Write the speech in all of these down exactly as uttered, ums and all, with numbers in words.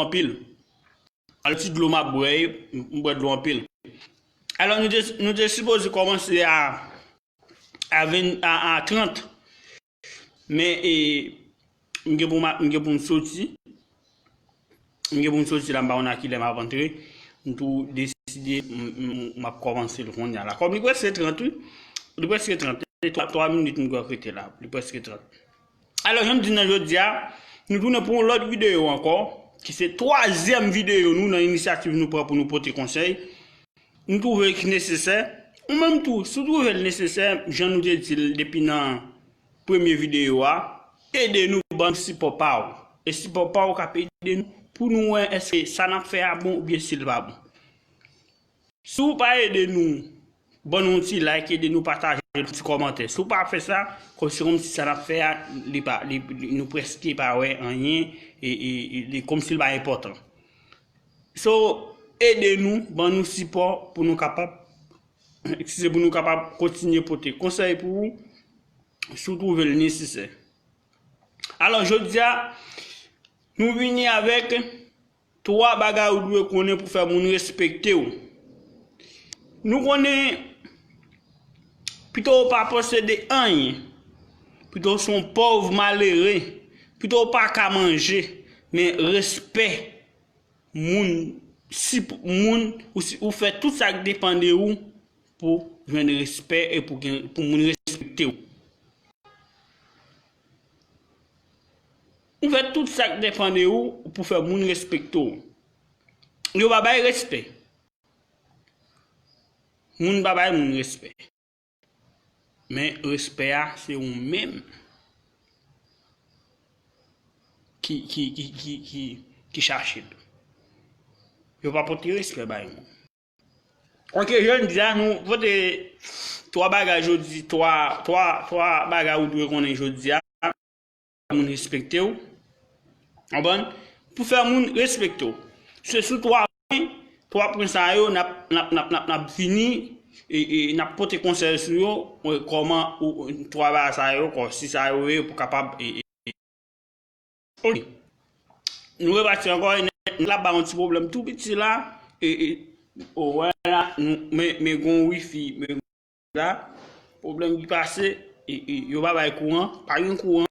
anpil. Alò, ti dlo m ap bwè, m bwè dlo anpil. Alò, nou te, nou te sipoze kòmanse a, a ven, a, a trant. Men, e, m gen pou m, m gen pou m soti. M gen pou m soti la, m pa konn a kilè m ap antre. M tou deside, m, m, m ap kòmanse l kounye a la. Kòm li prèske trant, wi. Li prèske trant. E twa, twa minit m kwè k rete la. Li prèske trant. Alò, jan m di nan jodi a, nou tounen pou yon lòt videyo ankò, ki se twazyèm videyo nou nan inisyativ nou pran pou nou pote konsèy. Nou twouve l ki nesesè. Ou menm tou, si w twouve l nesesè, jan nou te di l depi nan premye videyo a, ede nou ban nou sipò pa w. E sipò pa w k ap ede nou pou nou wè èske sa n ap fè a bon oubyen si l pa bon. Si w pa ede nou, ban nou yon ti like, ede nou pataje yon ti kòmantè. Si w pa fè sa, kòm se kòmsi sa n ap fè a, li pa, li, li, nou prèske pa wè anyen, e, e, e, li kòmsi l pa enpòtan. So, ede nou, ban nou sipò pou nou kapab, eskize, pou nou kapab kontinye pote konsèy pou ou, si w twouve l nesesè. Alò, jodi a, nou vini avèk twa bagay ou dwe konnen pou fè moun respekte w. Nou konnen, pito w pa posede anyen, pito w se yon pòv malere, pito w pa ka manje, men respè moun, si moun, ou, si, ou fè tout sa k depann de ou pou jwenn respè e pou gen, pou moun respekte w. Ou fè tout sa k depann de ou pou fè moun respekte w. Yo pa bay respè. Moun pa bay moun respè. Men respè a, se ou menm ki, ki, ki, ki, ki, ki chache l. Yo pa pote respè bay moun. Ok, jodi a, nou pote twa bagay jodi, twa, twa, twa bagay ou dwe konnen jodi a. Moun respekte w. Konprann? Pou fè moun respekte w. Se sou twa pwen, twa pwen sa yo, n ap, n ap, n ap, n ap, n ap vini, e, e, n ap pote konsèy sou yo, e, kòman ou, ou, twa bagay sa yo, kò, si sa yo ye, pou kapab, e, e, e. Ok. Nou repati ankò, e, nèg la ba yon ti pwoblèm tou piti la, e, e, o, wè la, nou, men, men gon wifi, men la, pwoblèm ki pase, e, e, yo pa bay kouran, pa gen kouran,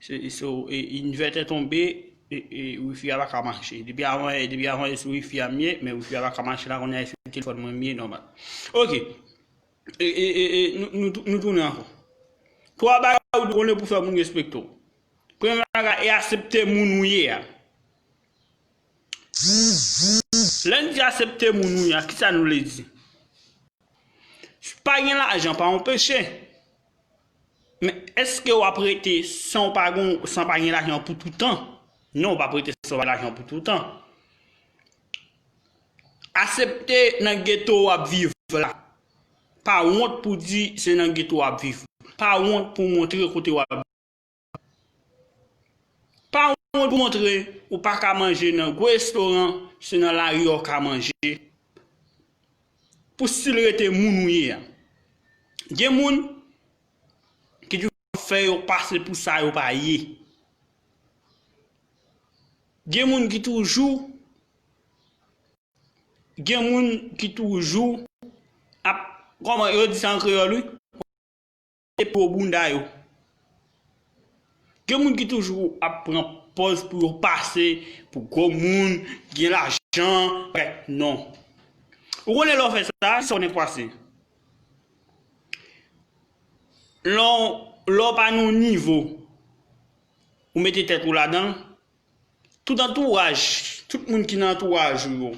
se, se, e, invètè tonbe, e, e, wifi a pa ka mache. Depi avan, e, depi avan, e sou wifi a m ye, men wifi a pa ka mache la, kounye a e sou telefòn mwen m ye, nòmal. Ok. E, e, e, e, nou, nou, nou tounen ankò. Twa bagay ou dwe konnen pou fè moun respekte w. Premye bagay, e aksepte moun ou ye a. Lè n di aksepte moun ou ye a, kisa nou vle di? Pa gen lajan pa yon peche. Men èske w ap rete san w pa gon, san pa gen lajan pou toutan? Non, w p ap rete san w pa gen lajan pou toutan. Aksepte nan geto w ap viv la. Pa wont pou di se nan geto w ap viv. Pa wont pou montre kote w ap Pa wont pou montre ou pa ka manje nan gwo restoran, se nan lari a w ka manje. Pou stil rete moun ou ye a. Gen moun ki toujou ap fè yo pase pou sa yo pa ye. Gen moun ki toujou, gen moun ki toujou ap, kòman yo di sa an kreyòl, wi? Epi gwo bounda yo. Gen moun ki toujou ap pran pòz pou yo pase, pou gwo moun, gen lajan, bagay. Non. Ou konnen lè w fè sa, sa w nèk pase. Lè w, lè w pa nan yon nivo, ou mete tèt ou ladan l, tout antouraj, tout moun ki nan antouraj ou yo,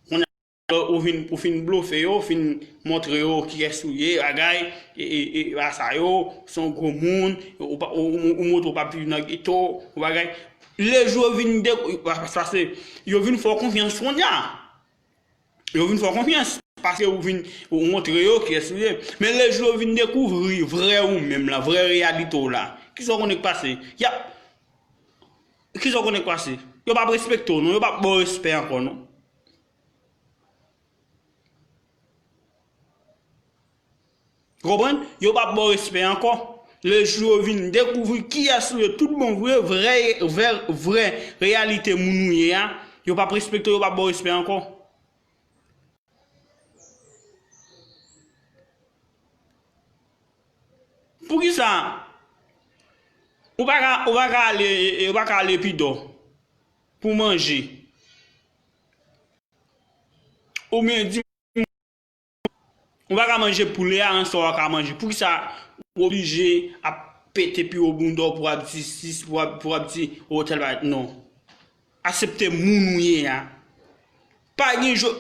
kounye a, ou vin, ou fin blofe yo, ou fin montre yo kiyès ou ye, bagay, e, e, e, pa sa yo, se yon gwo moun, ou pa, ou, ou, ou montre ou p ap viv nan geto, ou bagay. Lejou yo vin de, paske yo vin fè w konfyans kounye a. Yo vin fè w konfyans, paske ou vin, ou montre yo kiyès ou ye. Men lejou yo vin dekouvri vrè ou menm la, vrè reyalite w la. Kisa w konnen k pase? Y ap, kisa w konnen k pase? Yo p ap respekte w non, yo p ap ba w respè ankò non. Ou konprann? Yo p ap ba w respè ankò. Lejou yo vin dekouvri kiyès ou ye tout bon vre, vrè, vrè, vrè reyalite moun ou ye a, Yo p ap respekte w, yo p ap ba w respè ankò. Poukisa ou pa ka, ou pa ka ale, ou pa ka ale Epidò pou manje? Oubyen di ou pa ka manje poulè a, answè w ka manje. Poukisa ou oblije ap pete pi wo bounda w pou w ap di sis, pou w ap, pou w ap di, o, tèl bagay? Non. Aksepte moun ou ye a. Pa gen jo-,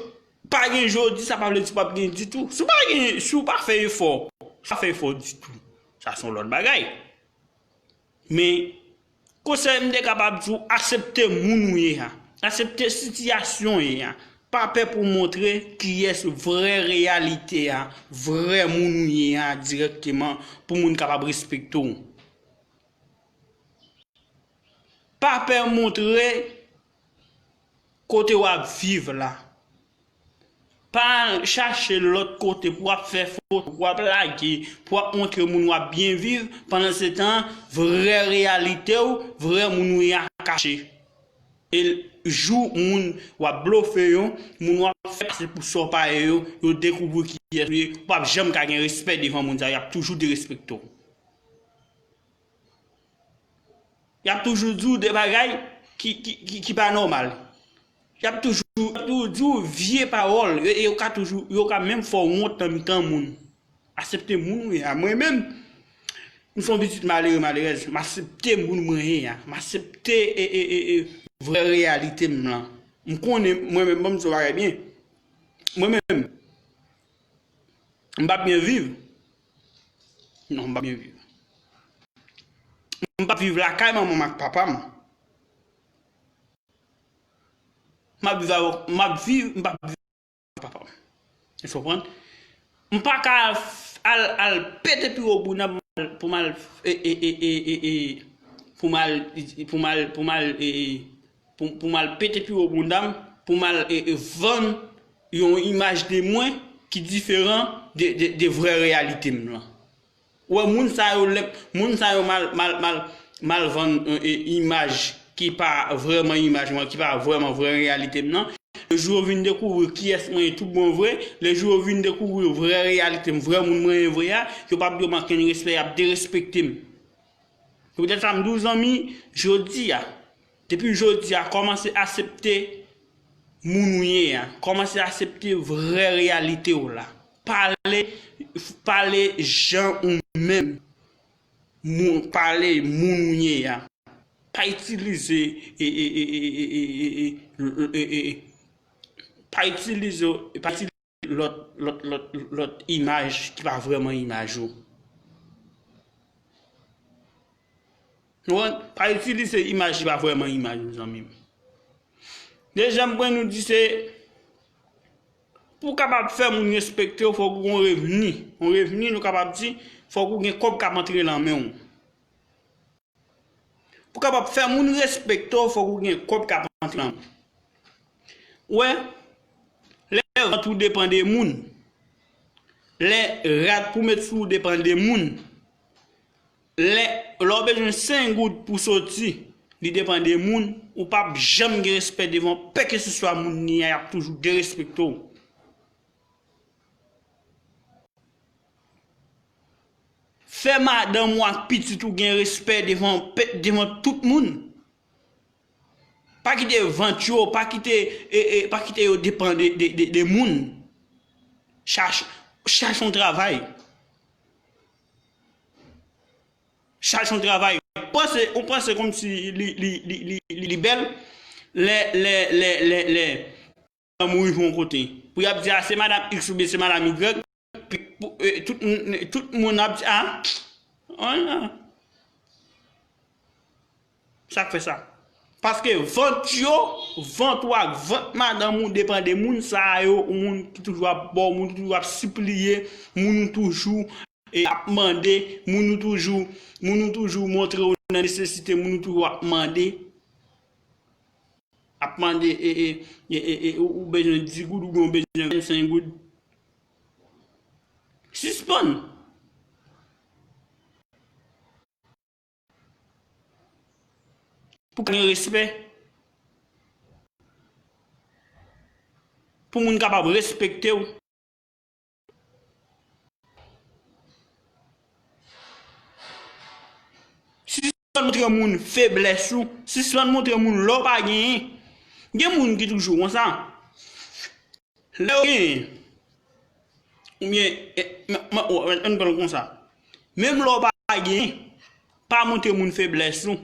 pa gen jodi, sa pa vle di p ap gen ditou. Si w pa gen, si w pa fè efò, si w pa fè efò ditou, sa se yon lòt bagay. Men, konsèy m te kapab di w, aksepte moun ou ye a. Aksepte sitiyasyon w ye a. Pa pè pou w montre kiyès vrè reyalite a, vrè moun ou ye a dirèkteman pou moun kapab respekte w. Pa pè montre kote w ap viv la. Pa al chache lòt kote pou w ap fè foto, pou w ap lage, pou w ap montre moun w ap byen viv. Pandansetan, vrè reyalite w, vrè moun ou ye a kache. E jou moun w ap blofe yo, moun w ap fè pase pou sa w pa ye yo, yo dekouvri kiyès ou ye, ou p ap janm ka gen respè devan moun sa yo, y ap toujou derespekte w. Y ap toujou di w de bagay ki, ki, ki, ki pa nòmal. Y ap toujou, y ap toujou di w vye pawòl. E, e yo ka toujou, yo ka menm fè w wont nan mitan moun. Aksepte moun ou ye a. Mwen menm, m se yon pitit malere, malerèz. M aksepte moun mwen ye a. M aksepte, e, e, e, e, vrè reyalite m lan. M konnen, mwen menm, ban m di w bagay byen. Mwen menm, m p ap byen viv. Non, m p ap byen viv. M p ap viv lakay manman m ak papa m. M ap viv avèk, m ap viv, m p ap viv avèk papa m. Èske w konprann? M pa ka al, al pete pi wo bounda pou m al, pou m al, e, e, pou m al, pou m al, pou m al, e, e, pou, pou m al pete pi wo bounda m, pou m al, e, e, vann yon imaj de mwen ki diferan de, de, de vrè reyalite m lan. Ou wè, moun sa yo, lè, moun sa yo mal, mal, mal, mal vann, e, e, imaj ki pa vrèman imaj mwen, ki pa vrèman vrè reyalite m nan. Lejou yo vin dekouvri kiyès mwen ye tout bon vre, lejou yo vin dekouvri vrè reyalite m, vrè moun mwen ye vre a, yo p ap di yo manke m respè, y ap derespekte m. Se poutèt sa m di w, zanmi, jodi a, depi jodi a, kòmanse aksepte moun ou ye a. Kòmanse aksepte vrè reyalite w la. Pale, pale jan ou menm. Moun, pale moun ou ye a. Pa itilize, e, e, pa itilize, pa itilize lòt, lòt, lòt, lòt imaj ki pa vrèman imaj ou. Ou konprann? Pa itilize imaj ki pa vrèman imaj ou, zanmi m. Dezyèm pwen nou di se, pou w kapab fè moun respekte w, fòk ou gen yon revni. Yon revni, nou kapab di, fòk ou gen kòb k ap antre nan men w. Pou w kapab fè moun respekte w, fòk ou gen kòb k ap antre nan men w. Ou wè, lè vant ou depann de moun, lè rad pou met sou ou depann de moun, lè, lè w bezwen senk goud pou soti, li depann de moun, ou p ap janm gen respè devan kèlkeswa moun li a, y ap toujou derespekte w. Fè madanm ou ak pitit ou gen respè devan, devan tout moun. Pa kite vant yo, pa kite, e, e, pa kite yo depann de, de, de, de moun. Chache, chache yon travay. Chache yon travay. Ou panse, ou panse kòmsi li, li, li, li, li, li bèl? Lè, lè, lè, lè, lè madanm ou rive yon kote, pou y ap di, a, se madanm X oubyen se madanm Y, pi, pou, e, tout, tout moun ap di, a, an, an. Sa k fè sa? Paske vant yo, vant ou ak vant madanm ou depann de moun sa yo, moun ki toujou ap ba w, moun ki toujou ap sipliye, moun ou toujou, e, ap mande, moun ou toujou, moun ou toujou montre w nan nesesite, moun ou toujou ap mande. Ap mande, e, e, ou, ou bezwen dis goud oubyen ou bezwen vennsenk goud. Sispann. Pou ka gen respè. pou moun kapab respekte w. Sispann montre moun feblès ou, sispann montre moun lè w pa genyen. Gen moun ki toujou konsa. Lè w genyen, oubyen, eh, m, m, w, ann pran l konsa. Menm lè w pa genyen, pa montre moun feblès ou.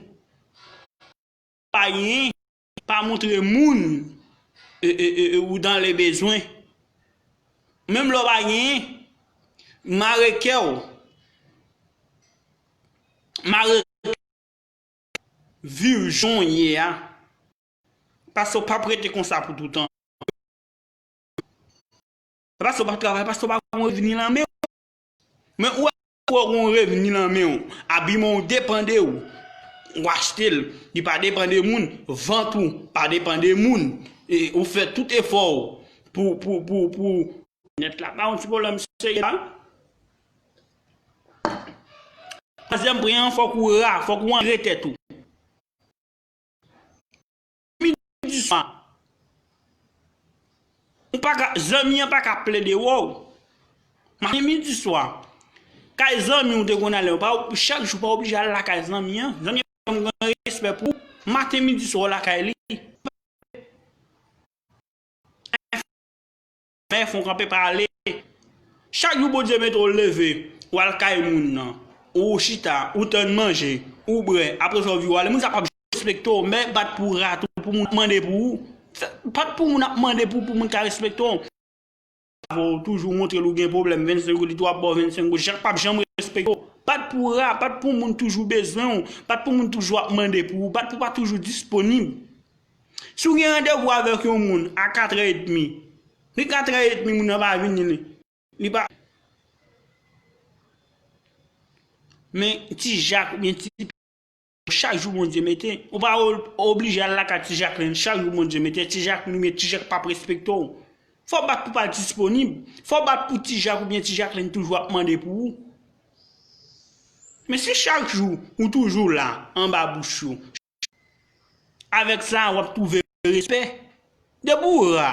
Pa genyen, pa montre moun, e, e, e, e, ou dans le besoin. Menm lè w pa genyen, mare kè w. Mare viv jan w ye a. Paske w p ap rete konsa pou toutan. Paske w p ap travay, paske w pa gon revni nan men w. Men ou wè, ou gon revni nan men w, abiman w depann de w. Ou achte l, li pa depann de moun, vant ou pa depann de moun. E ou fè tout efò w pou, pou, pou, pou. Nèt la, pa yon ti pwoblèm serye la. Twazyèm pwen an, fòk ou ra, fòk ou antre tèt ou. Midi swa. Ou pa ka, zanmi an pa ka plede wè w. Maten, midi, swa. Kay zanmi w te konn ale, ou pa, chak jou pa oblije al lakay zanmi an. Zanmi an gen respè pou ou. Maten, midi, swa, w lakay li. Fè fon kanpe pale. Chak jou Bondye mete w leve, w al kay moun nan, ou chita, ou tann manje, ou bwè, apre sa w vire w ale, moun sa p ap respekte w, men bat pou ra tou pou moun ap mande pou ou. Fè, bat pou moun ap mande pou, pou moun ka respekte w. Avè w toujou montre l ou gen pwoblèm, vennsenk goud, li tou ap ba w vennsenk goud, chak p ap janm respekte w. Bat pou ra, bat pou moun toujou bezwen w, bat pou moun toujou ap mande pou ou, bat pou pa toujou disponib. Si w gen randevou avèk yon moun a katrè edmi, li katrè edmi, moun nan pa vini, li, li pa. Men ti Jak oubyen ti, chak jou Bondye mete. Ou pa o-, oblije al lakay ti Jacqueline chak jou Bondye mete. Ti Jacqueline oubyen ti Jak p ap respekte w. Fò w bat pou pa disponib. Fò w bat pou ti Jak oubyen ti Jacqueline toujou ap mande pou ou. Men si chak jou ou toujou la, anba bouch yo, avèk sa, w ap twouve respè. Depi w ra,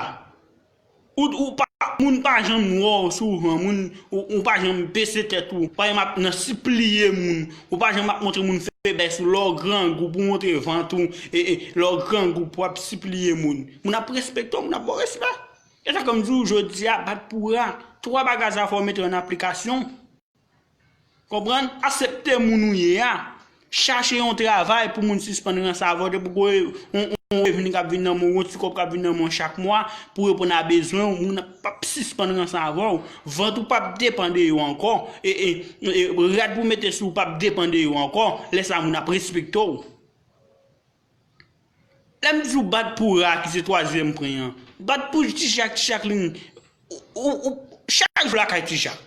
ou, ou pa, moun pa janm wè w souvan, moun, ou, ou pa janm bese tèt ou, ou pa janm ap nan sipliye moun, ou pa janm ap montre moun feblès ou, lè w grangou pou w montre vant ou, e, e, lè w grangou pou w ap sipliye moun. Moun ap respekte w, moun ap ba w respè. E sa k fè m di w jodi a, bat pou ra. Twa bagay sa fò w mete yo an aplikasyon. Konprann? Aksepte moun ou ye a. Chache yon travay pou moun sispann ranse avè w. Depi w gen yon, yon revni k ap vin nan men w, yon ti kòb k ap vin nan men w chak mwa, pou reponn a bezwen w, moun ap, p ap sispann ranse avè w. Vant ou p ap depann de yo ankò. E, e, e rad pou mete sou ou p ap depann de yo ankò. Lè sa a, moun ap respekte w. Lè m di w bat pou ra ki se twazyèm pwen an, bat pou ti Jak, ti Jacqueline, ou, ou, ou, chak jou lakay ti Jak.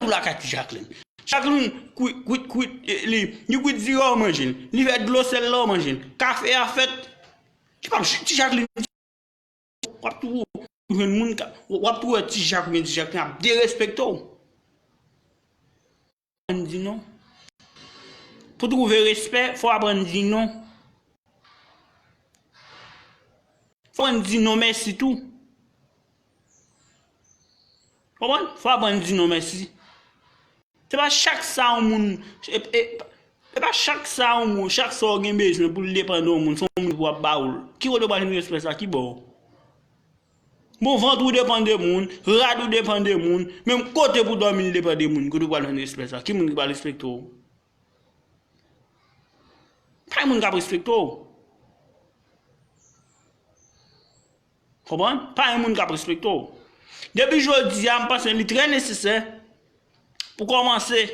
Ou lakay ti Jacqueline. Jacqueline kwit, kwit, kwit, eh, li, li kwit diri w manje l. Li fè dlo sèl la w manje l. Kafe a fèt. Li p ap, ti Jacqueline, w ap tou jwenn moun ka, w ap tou wè ti Jak oubyen ti Jacqueline ap derespekte w. Aprann di non. Pou twouve respè, fò w aprann di non. Fò w aprann di non mèsi tou. Konprann? Fò w aprann di non mèsi. Se pa chak sa yon moun, e, e, e pa chak sa yon moun, chak sa w gen bezwen pou l depann de yon moun, se yon moun pou ap ba w l. Ki kote w pral jwenn respè sa? Ki bò? Bon, vant ou depann de moun, rad ou depann de moun, menm kote pou dòmi l depann de moun. Kote w pral jwenn respè sa? Ki moun ki pral respekte w? Pa gen moun k ap respekte w. Konprann? Pa gen moun k ap respekte w. Depi jodi a, m panse li trè nesesè pou kòmanse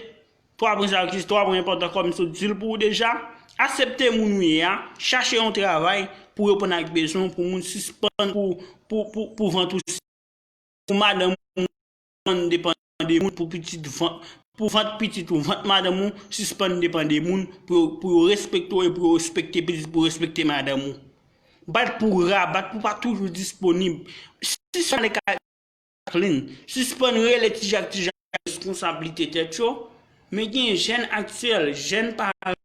twa pwen sa yo ki twa pwen enpòtan kòm m sot di l pou ou deja. Aksepte moun ou ye a, chache yon travay pou reponn ak bezwen w, pou moun sispann, pou, pou, pou, pou vant ou pou madanm ou sispann depann de moun, pou pitit vant, pou vant pitit ou, vant madanm ou sispann depann de moun, pou yo, pou yo respekte w e pou yo respekte pitit, pou yo respekte madanm ou. Bat pou ra, bat pou pa toujou disponib. Sispann ale kay Jacqueline, sispann rele ti Jak, ti Jak, responsablite tèt yo, men gen jèn aktyèl, jèn paran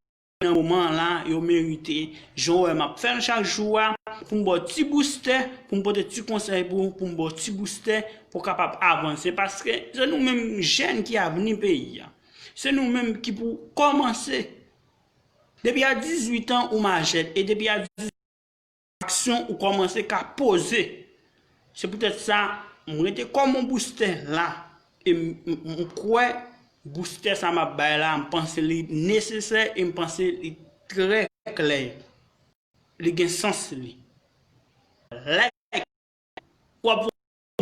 nan moman an la, yo merite. Jan w wè m ap fè l chak jou a, pou m ba w ti boustè, pou m pote ti konsèy pou ou, pou m ba w ti boustè, pou w kapab avanse. Paske se nou menm jèn ki avni peyi a. Se nou menm ki pou kòmanse. Depi a dizuit an, ou majè. E depi a dizuit aksyon ou kòmanse ka poze. Se poutèt sa, m rete kòm yon boustè la. E m, m, m kwè boustè sa m ap bay la, m panse li nesesè e m panse li trè klè. Li gen sans li. Like, w ap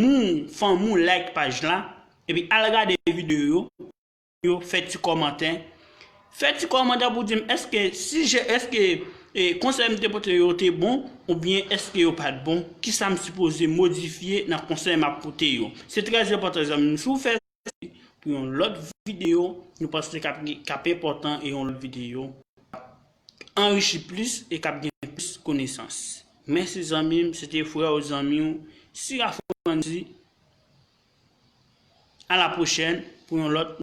moun, fanmi w like paj la, epi al gade videyo yo, yo, fè ti kòmantè. Fè ti kòmantè pou di m èske sijè, èske e, konsèy m te pote yo te bon, oubyen èske yo pa t bon, kisa m sipoze modifye nan konsèy m ap pote yo. Se trè enpòtan, zanmi m, si w fè pou yon lòt videyo, nou panse k ap, k ap enpòtan e yon lòt videyo anrichi plis e k ap gen plis konesans. Mèsi zanmi m, se te frè w zanmi w, Sira Frandy. A la pwochèn pou yon lòt